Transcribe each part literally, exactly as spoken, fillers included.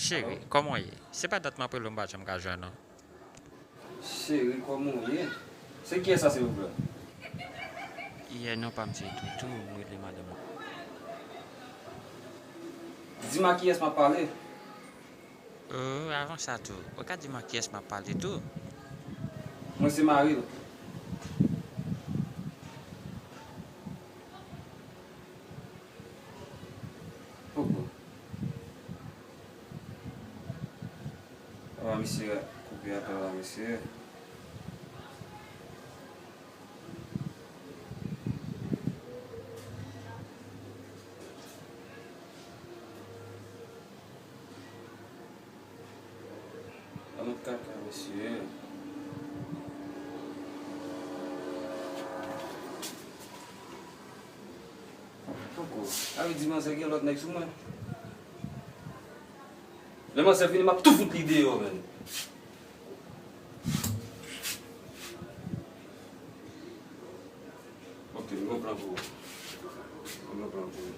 Cheri, kòman w ye? Se pa dat m ap rele w, m pa janm ka jwenn ou. Cheri, kòman w ye? Se kiyès sa, silvouplè? Yè, non pa m se Toutou, m rele madanm mwen. Di m a kiyès m ap pale. Euh, avan sa tou, ou ka di m a kiyès m ap pale tou? Mwen se mari l. Poko. Papa misye koupe apèl la, mesye. Alon kaka, mesye. Poko. Sa vle di manzè gen lòt nèg sou mwen. Lè manzè vini, m ap tou fout li deyò, menn. Ok, m gon plan pou ou. M gon plan pou ou.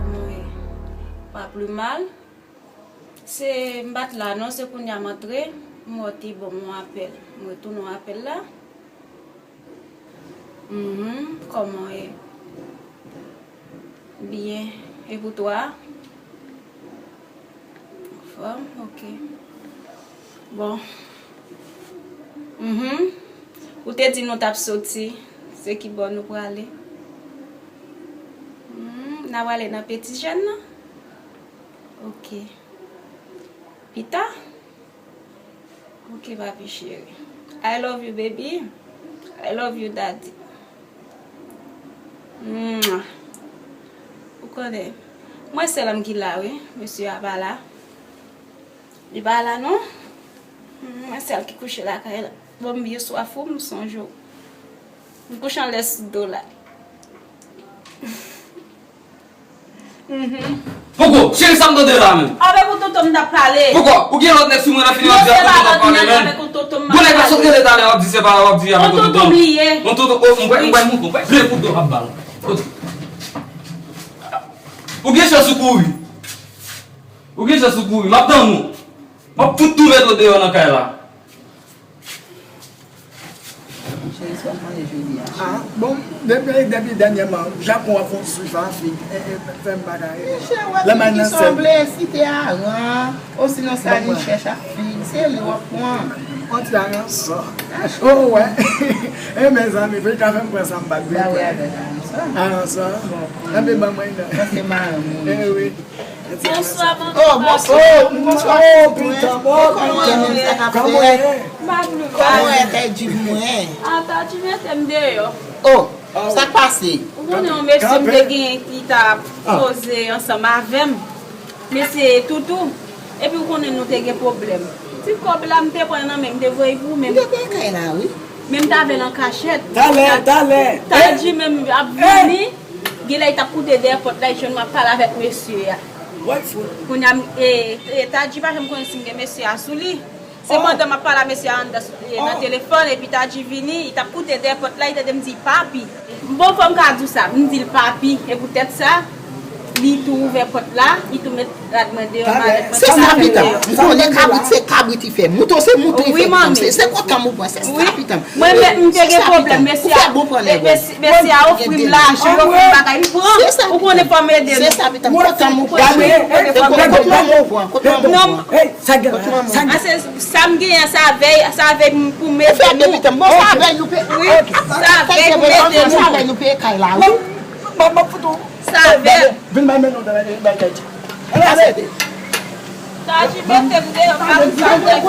Kòman w ye? Pa pli mal. Se, m pa t la non, se kounye a m antre, m wè w te ban m yon apèl. M retounen w apèl la. Mhm, kòman w ye? Byen. E pou twa? Anfòm, ok. Bon. Mhm. Ou te di nou t ap soti. Se ki bò nou prale? Mhm, n a prale nan Petit Jeune nan? Ok. Pita? Ok, papi cheri. I love you, baby. I love you, daddy. Mwah. Ou konnen, mwen sèl m ki la, wi. Mesye a pa la. Li pa la, non. Mwen sèl ki kouche lakay la. Bon, m byen swaf, wi, m sonje w. M kouche anlè sou do la. Mhm. Poko, cheri, sa m tande la menm? Avèk ou tonton m t ap pale. Poko, ou gen lòt nèg sou mwen nan fini w ap di avèk tonton m ap pale menm. Gon nèg la sot rele talè w ap di se pa w ap di avèk tonton m. Tonton m li ye. Tonton, oh, m kwè, m kwè, m kwè, m kwè, tonton ap bal. Ou gen chans ou kouri. Ou gen chans ou kouri. M ap tann ou. M ap fout tou mete w deyò nan kay la. Cheri, sa w ap manje jodi a? Ah, bon, depi, depi dènyèman, Japon ap fè yon swi a fig, e, e, fè m pa ka rete. Lè m al nan sèl. Ki sanble, si te aran, osinon salin chèch ak fig, se li w ap pran. On ti aransò. Oh, wè. E, mezanmi, fè ka fè m pran sa m pa t vle pran. Ba wi, avèk aransò. Aransò. Bon, anben ban mwen nan. Sa se maranm ou. E wi. Bonswa, bonswa. Oh, bonswa. Oh, bonswa. Oh, pitan, oh, pitan. Kòman w ye? Kòman w ye? M pa pli mal. Kòman w ye, Tadji mwen? Ah, Tadji mete m deyò. Oh, sa k pase? Ou konnen yon mesye m te genyen ki t ap koze ansanm avè m. Mesye Toutou. Epi ou konnen nou te gen pwoblèm. Ti kòb la m te pran nan men m, m te voye pou ou menm. M te pran kay la, wi. Men m t avè l an kachèt. Talè, talè. Tadji menm ap vini. Genlè li t ap koute dèyè pòt la, li jwenn m ap pale avèk mesye a. Kounye a, m, e, e, Tadji pa janm konnen si m gen mesye a sou li. Se pandan m ap pale a mesye a anndan, e, nan telefòn, epi Tadji vini, li t ap koute dèyè pòt la, li tande m di, "Papi." Bon, fò m ka di w sa, m di l, "Papi." E poutèt sa, li tou ouvè pòt la, li tou met rad mwen deyò, malèt mwen. Se sa, pitan. M konnen kabrit se kabrit li fè. Mouton se mouton li fè, pitan. Se, se kontan m ou pran, se sa, pitan. Mwen menm, m te gen pwoblèm, mesye a, e, mesye, mesye a ofri m lajan, li ofri m bagay, m pran. Ou konnen fò m ede nou. Se sa, pitan, m kontan m ou pran. Kote manman w pran? Kote manman w pran? Sa gen la, sa gen. A, se sa m genyen, sa vèy, sa vèy m pou m ede nou. Bon, sa vèy nou pe. Wi, sa vèy pou m ede nou. Sa vèy nou peye kay la, wi. M, m, m ap fout ou. Sa vèy. Vin bay men nou, bay, bay Tadji. Ale, ale. Tadji mete m deyò, m pa konn sa m te fè.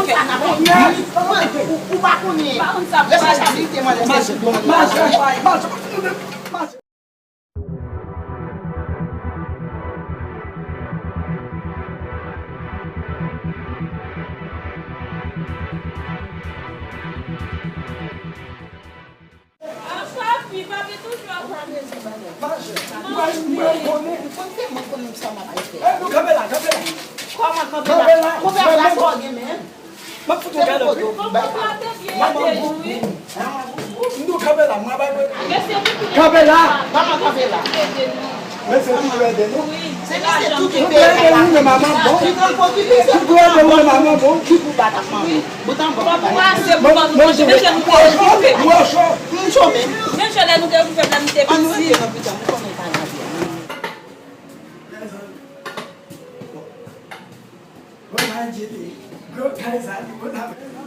Ou, ou pa konnen responsablite mwen, lè se se bon. Mache, mache, mache. Mache. Mwen, mwen konnen. Mwen konnen sa m ap fè. Eh, nou kanpe la, kanpe la. Kòman kanpe la? Kanpe la. Konpè plas ou gen menm. M ap fout yon gade wi. Manman bout. M di w kanpe la, mwen bay mwen. Kanpe la. Manman kanpe la. Mesye toujou ede nou. Se mesye tou ki peye kay la. Toujou ede nou, manman bon. Toujou ede nou, manman bon. Ki pou bat ak manman. Bout an bon. Mwen, mwen, mwen, mwen cho. M cho menm. Menm cho lè nou te ouvè la, nou te piti. Ann rete nan pita, nou konnen pa nan vi a. Bon, Anjeli, gwo kay sa, li bon apre la.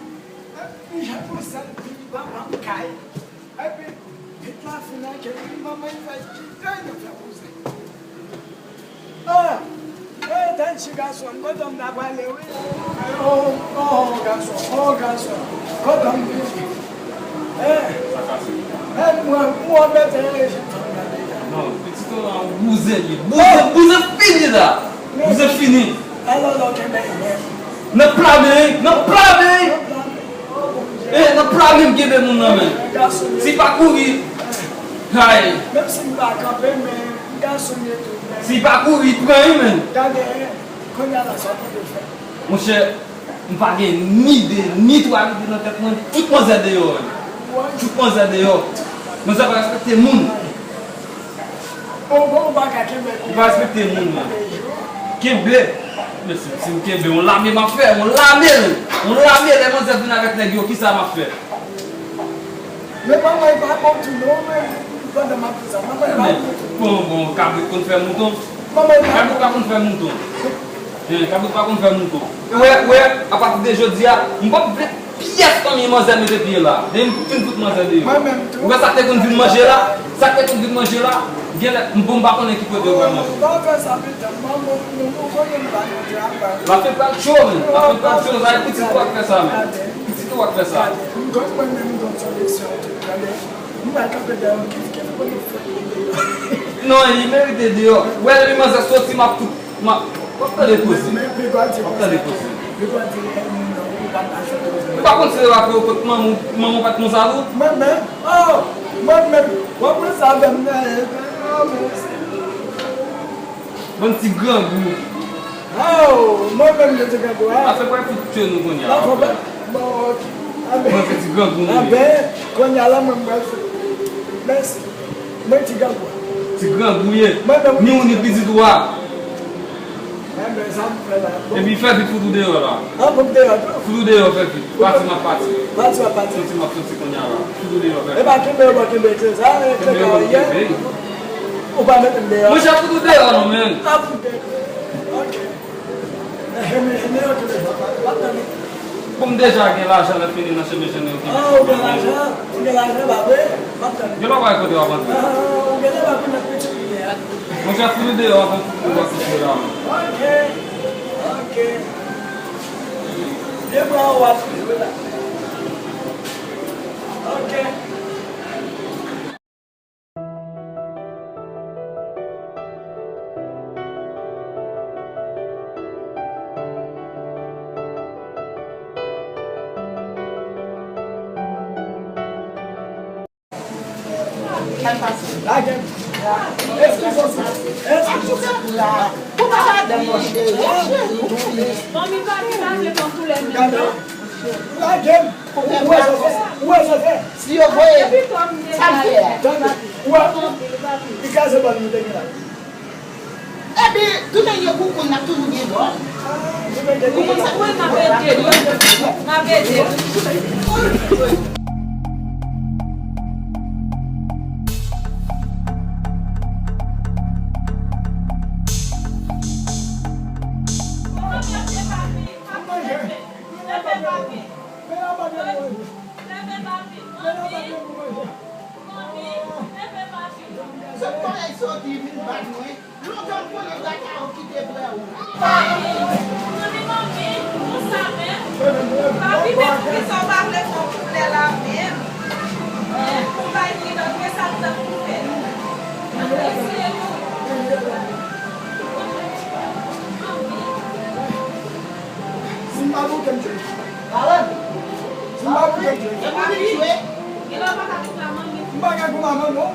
Epi, jan pou sèl, li pa ban m kay. Epi, vit la fin nan ke li manman fè kite nou fè kouzen. Oh, eh, Tanchi gason, kote m ta prale, wi. Oh, oh, gason, oh, gason, kote m vini. Eh, eh, mwen, mwen mete rejim fanm nan deja. Non, pitit ou la, bouzen li. Bouzen, bouzen fini la. Bouzen fini. Alò, lò, kenbe, men. Nan pla men, nan pla men. Nan pla men. Oh, Bondye. Eh, nan pla men m kenbe moun nan, men. Gason. Si pa kouri. Hay. Menm si m pa kanpe, men gason ye tou, men. Si pa kouri, pran li, men. Gade, kounye a la, sa w konte fè? Monchè, m pa gen ni de, ni twa lide nan tèt mwen, tout manzè deyò, wi. Tout manzè deyò. Manzè pa respekte moun. Ou pa ka kenbe. Ou pa respekte moun, non. Kenbe. Men si, si m kenbe, yon lame m ap fè, yon lame, yon lame, lè manzè vin avèk nèg yo, kisa m ap fè? Men manman pa bon tou non, men pandan m ap di sa, manman pa bon tou. Bon, bon, kabrit konn fè mouton. Manman pa bon. Kabrit pa konn fè mouton. Eh, kabrit pa konn fè mouton. Ou wè, ou wè, apati de jodi a, m p ap vle pyès fanmi manzè mete pye la. Depi m fin fout manzè deyò. Mwen menm tou. Ou wè sa k te konn vin manje la? Sa k te konn vin manje la? Genlè, m bon, m pa konnen ki kote yo pral manje. Non, pa fè sa, pitit. Manman, nou, nou konnen m pa nan travay. Lafen pral cho, men. Lafen pral cho, sa e pitit ou ak fè sa, men. Pitit ou ak fè sa. Gade, m konn mwen menm, m konn seleksyon tou. Gade, m pral kanpe dèyè yon kif kif pou nou fè deyò. Non, li merite deyò. Ou wè, depi manzè soti, m ap tout, m ap, w ap tande koze. Men, men, men, w ap tande koze. Ou pa konn se la ke w kot manman, manman w pa t konn sa tou? Mwen menm, oh, mwen menm, w ap wè sa avè m nan, oh, men. Bann ti grangou. Oh, mwen menm yo te grangou a. Afè pral fout tye nou kounye a. Dakò, bon, ok. Mwen se ti grangou nou ye. Anben, kounye a la, mwen, mwen, mèsi. Mwen ti grangou a. Ti grangou ye. Mwen menm. Ni ou ni pitit ou a. Anben, sa m fè la. Epi fè vit fout ou deyò la. An, pou m deyò tou. Fout ou deyò, fè vit. Pati m ap pati. Pati m ap pati. Soti m ap soti kounye a la. Fout ou deyò, fè vit. Epa, kenbe yo, kenbe, se sa, e, kenbe yo, kenbe. Ou pa mete m deyò. Monchè, fout ou deyò non, men. Sa fout deyò. Ok. Bon, m deja gen lajan lè fini nan chemen chemen yo ki. Ah, ou gen lajan? Ou gen lajan, pa vre? M ap tann. Gen lòt bagay kote w ap antre. Ah, ou gen lajan pou nan pitit ou ye a. Monchè, fout ou deyò anvan m fout ou bò sou la. Ok. Ok. Byen pran w ap fout ou la. Ok. Lage m. Eskize m. Eskize m. Pou pa madanm mwen cheri. Fanmi pa gen lave kon koulè menm non. Lage m. Ou wè sa fè? Ou wè sa fè? Si yo voye, sa m fè a? Tande, ou wè, li kraze bòl nou te gen la. Epi, tounen gen koukoun, n ap toujou gen bòl. Koukoun sa. Wi, m ap ede l. M ap ede l. Leve papi. Leve papi. Manmi, leve papi. Sot kòlèj soti vin bat mwen. Lontan m konnen w ta ka okite frè w. Papi, manmi, manmi, konsa menm. Papi, men poukisa w pa vle fè yon kouplè la menm? Hein, pou bay pridans, men sa m t ap pou fè. Eseye nou. Si m pa bouke m jwe. Pawòl. Si m pa bouke m jwe. E manmi jwe. Genlè w pa ka konn manmi. M pa ka konn manman non.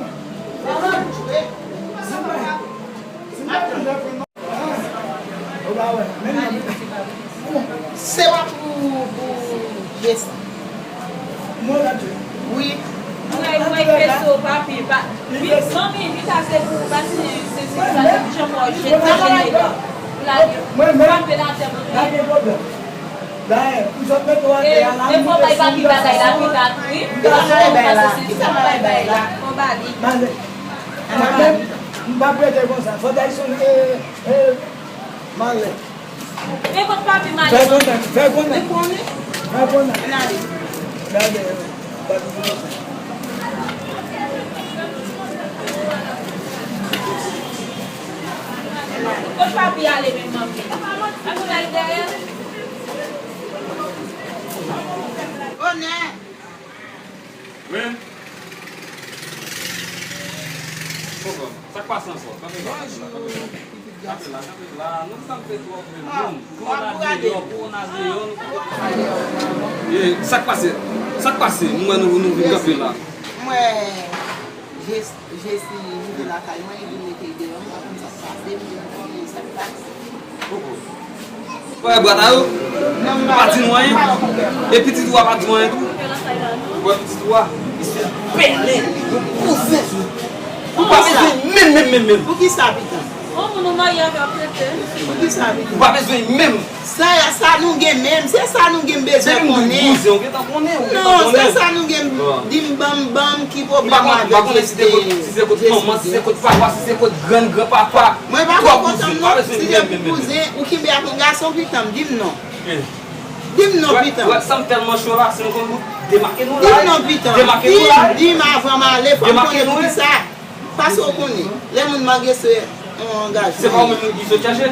Se pa pou, pou Jesi. Wi. Mwen, mwen, peso, papi, pa, vi, manmi, vi kase pou, pa si, se, se, sa, se, jan mwen, je, sa, je, la, frape la tè, manmi. Dayè, pou zòt mete w atè a la, m vin fè yon bagay la, pi ta, wi. Kisa m al bay la? Kisa m al bay la? Konba li. Mwen menm, m p ap rete konsa. Fò Dayson, e, e, Malè. Men kot papi Malè? Fè konnen, fè konnen. Li konnen. Fè konnen. Ann ale. Gade, papi konnen. Kot papi ale menm, manmi? Papi al dèyè. Bonè. Wi. Poko. Sa k pase ankò? Kanpe la, kanpe la, kanpe la. Kanpe la, kanpe la. Nou kanpe twòp menm. Moun. Kowona deyò, kowona deyò. E, sa k pase? Sa k pase? M wè nou, nou vin kanpe la. M wè Jesi rive lakay mwen, li mete deyò, m pa konn sa k pase, m vin konnen sa k pase. Poko. Wè, bwat a yo pa di nou anyen. E pitit ou a pa di nou anyen tou. Wè, pitit ou a, li se pèlen, yon kouzen. Ou pa bezwen menm, menm, menm, menm. Poukisa, pitit? Yon moun ou marye avè w tete. Poukisa, pitit? Ou pa bezwen menm. Sa, sa nou gen menm, se sa nou gen bezwen konnen. Se menm kouzen, ou gentan konnen, ou gentan konnen. Non, se sa nou gen. Di m, ban m, ban m, ki pwoblèm avèk Jesi? M pa konnen si se kot, si se kot manman, si se kot papa, si se kot grann granpapa. Mwen pa konn kouzen, non. Si se pou kouzen, ou kenbe ak yon gason, pitit, di m non. Di m non, pitit. Wè, wè, sa m tèlman cho la, si nou konn bout, demake nou la. Di m non, pitit. Demake nou la. Di m, di m avan m ale, fò m konnen poukisa. Paske w konnen, lè moun marye se yon angajman. Se pa ou menm ki sot chache?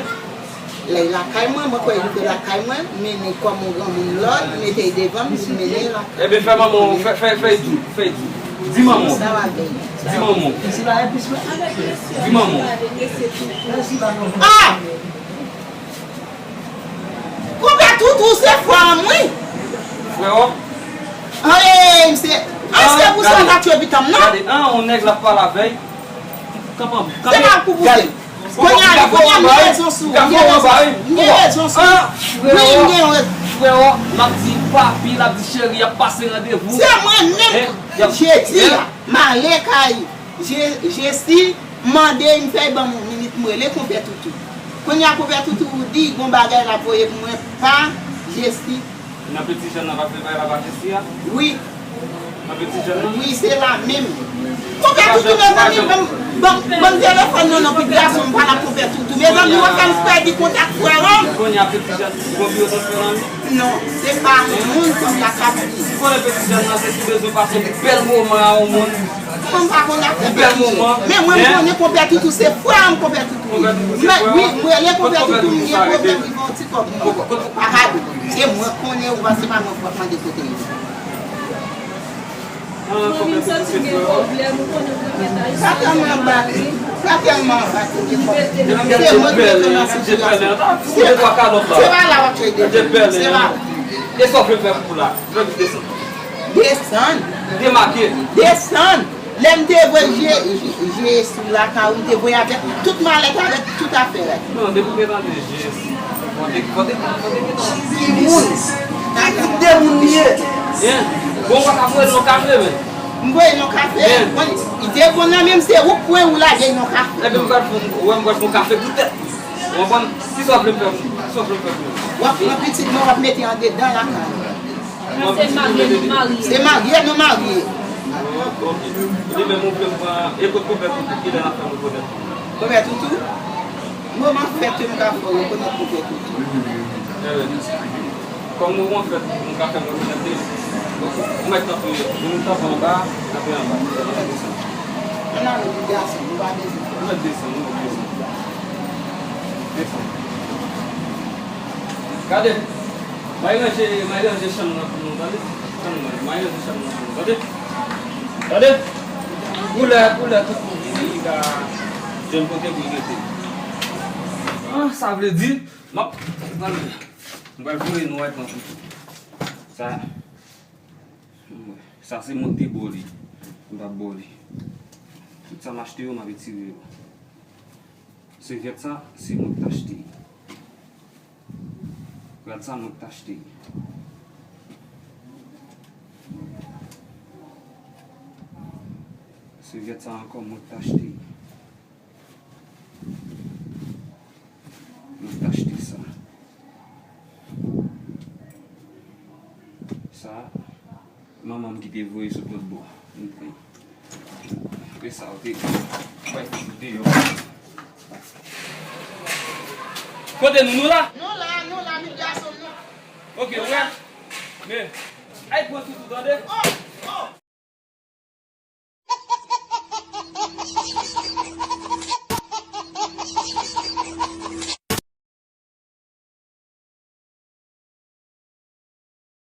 Lè l lakay mwen, mwen kwè li te lakay mwen, mennen kòm yon granmoun lòd, mete l devan m, m mennen l lakay. Ebyen, fè manman w, fè, fè, fè l di w, fè l di w. Di manman w. Sa va byen. Di manman w. Di manman w. Ah! Konpè Toutou se frè m, wi. Frè w? An, e, misye. An, se pou sa w ta tchwe pitit m nan? Gade, an, yon nèg l ap pale avè l. Kanpe, kanpe. Se pa pou pouse. Kounye a, kounye a, m gen rezon sou ou. M gen rezon. M gen rezon sou ou. Wi, m gen rezon. Frè w, l ap di papi, l ap di cheri, y ap pase randevou. Se mwen menm, jedi a, m ale kay Je-, Jesi, mande m fè ban m yon minit, m rele konpè Toutou. Kounye a, konpè Toutou di gon bagay l ap voye pou mwen pa Jesi. Nan Peti Jòn nan, pa vle bay la pa Jesi a? Wi. Nan Peti Jòn nan? Wi, se la menm. Konpè Toutou, mezanmi, ban m, ban m, ban m telefòn nan, non, pitit gason m pale ak konpè Toutou. Mezanmi, w ap fè m pèdi kontak frè w. Kounye a, Peti Jòn, gon biwo transfè nan li? Non, se pa moun konsa k ap di. Ou konnen Peti Jòn nan, se si bezwen pase yon bèl moman a yon moun. Mwen pa konn afè Peti Jòn. Men mwen, m konnen konpè Toutou se frè m, konpè Toutou. Wi, m rele konpè Toutou, m gen pwoblèm, li ban yon ti kòb mwen. Pa ka di. Se mwen k konnen, ou pa, se pa mwen k ap mande kote l ye. Manmi, m santi m gen pwoblèm, ou konnen mwen gen Ayisyen. Sa tèlman anba, sa tèlman anba, se mwen ki mete w nan sitiyasyon. Se pa la w ap chèche defann, se pa la. E sa w vle fè pou la? Desann. Desann. Demake. Desann. Lè m te voye je, je, je sou lakay ou, m te voye avèk tout malèt, avèk tout afè a. Non, depi m te tande je, fò te, fò te, fò te gen yon timoun. Ki tip de moun li ye? Hein? Bon, ou pa ka voye l nan kafe, men. M voye l nan kafe. Hein? Bon, li te bon nan men m, se ou k pran ou lage l nan kafe. Ebyen, m pral fè, wè, m pral fè yon kafe pou tèt. Ou konprann? Kisa w vle m fè pou ou? Kisa w vle m fè pou ou? W ap pran pitit mwen, w ap mete andedan lakay ou. Non, se marye nou marye. Se marye nou marye. Oh, ok. Li menm ou vle m pran, e kot konpè Toutou, kilè n ap fè rekonèt? Konpè Toutou? Moman fèt yo m ka fè w rekonèt konpè Toutou. Enben, kòm moman fèt, nou ka fè m rekonèt li. Donk, ou mèt kanpe, nou kanpe anba, kanpe anba. Ann ale, ti gason, nou pa bezwen. Ou mèt desann, ou mèt desann. Desann. Gade, m al ranje, m al ranje chanm nan pou nou, tande? Tann mwen, m al ranje chanm nan pou nou, tande? Tande? Koulè, koulè, tout moun vini, li ka jwenn kote pou l rete. Ah, sa vle di, m ap, m pral voye nou al pran foto. Sa, sa se mwen k te ba w li. M pa ba w li. Tout sa m achte yo, m ap etire yo. Sèvyèt sa, se mwen k t achte. Rad sa, mwen k t achte. Sèvyèt sa ankò, mwen k t achte. Mwen t achte sa. Sa, manman m ki te voye sot lòt bò. M pran. Apre sa, ou te bay fout ou deyò. Kote nou, nou la? Nou la, nou la, mi gason nou. Ok, ou wè? Men, ay pran toutou, tande? Oh, oh.